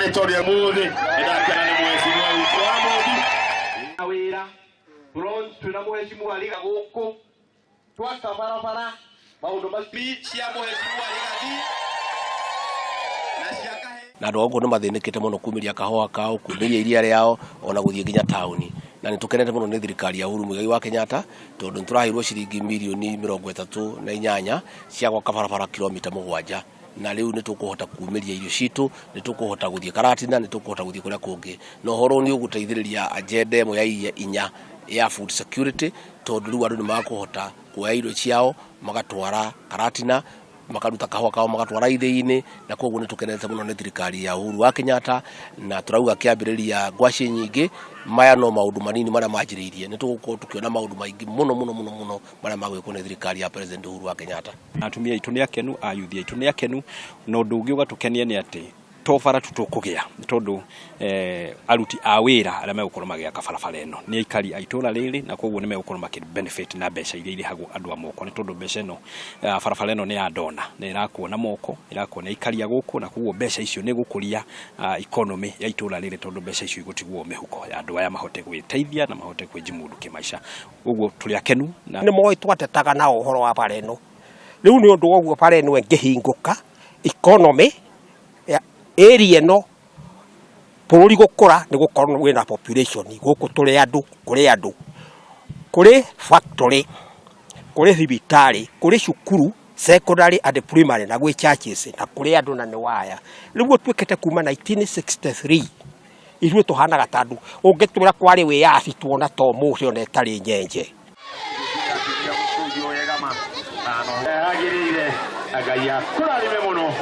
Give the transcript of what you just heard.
Rĩtwa rĩa mũthĩ nĩndakena nĩ mheshimiwa witũ wa Mũmbi wĩra twĩna mheshimiwa Riga gũkũ twaka barabara maũndũ macio cia mheshimiwa Rigathi na cia Kahe. Na andũ a gũkũ nĩ mathĩnĩkĩte mũno kumĩria kahũa kao, kumĩria iria rĩao, ona gũthiĩ nginya taũni. Na nĩ tũkenete mũno nĩ thirikari ya Uhuru Muigai wa Kenyatta, tondũ nĩ tũraheirwo ciringi mirioni 38 cia gwaka barabara kilomita 7, na rĩu nĩ tũkũhota kumĩria irio citũ, nĩ tũkũhota gũthiĩ Karatina, nĩ tũkũhota gũthiĩ kũrĩa kũngĩ. Na ũhoro nĩ ũgũteithĩrĩria agenda ĩmwe ya iria inya ya food security, tondũ rĩu andũ nĩ makũhota kuoya irio ciao magatwara Karatina, makaruta kahũa kao magatwara ithĩi-inĩ. Na koguo nĩ tũkenete mũno nĩ thirikari ya Uhuru wa Kenyatta, na tũrauga kĩambĩrĩria ngwacĩ nyingĩ. Maya no maũndũ manini marĩa manjĩrĩirie, nĩ tũgũkorwo tũkĩona maũndũ maingĩ mũno mũno mũno mũno marĩa magwĩkwo nĩ thirikari ya President Uhuru wa Kenyatta. Atumia aitũ nĩ akenu, ayuthi aitũ nĩ akenu, na ũndũ ũngĩ ũgatũkenia nĩ atĩ to bara tu tũkũgĩa, nĩ tondũ aruti a wĩra arĩa megũkorwo magĩaka barabara ĩno nĩ aikari a itũra rĩrĩ, na koguo nĩ megũkorwo makĩ benefit na mbeca iria irĩhagwo andũ a moko, nĩ tondũ mbeca ĩno, barabara ĩno nĩ ya donor na ĩrakwo na moko, ĩrakwo nĩ aikari a gũkũ, na koguo mbeca icio nĩ gũkũria economy ya itũra rĩrĩ, tondũ mbeca icio igũtigwo mĩhuko ya andũ aya mahote gwĩteithia na mahote kwĩjimudu kĩmaica. Ũguo tũrĩ akenu na nĩ moĩ twatetaga nao ũhoro wa bara ĩno. Rĩu nĩ ũndũ wa ũguo bara ĩno ĩngĩhingũka, economy ya area ĩno, bũrũri gũkũra nĩ gũkorwo wĩna population gũkũ, tũrĩ andũ, kũrĩ andũ, kũrĩ factory, kũrĩ thibitarĩ, kũrĩ cukuru secondary and primary, na gwĩ churches, na kũrĩ andũ, na nĩ waya. Rĩu gũtuĩkĩte kuma 1963 ithuĩ tũhanaga ta andũ ũngĩtwĩra kwarĩ wĩyathi tuona ta ũmũthĩ ona ĩtarĩ nyenje. Agĩrĩire Ngai akũrathime mũno.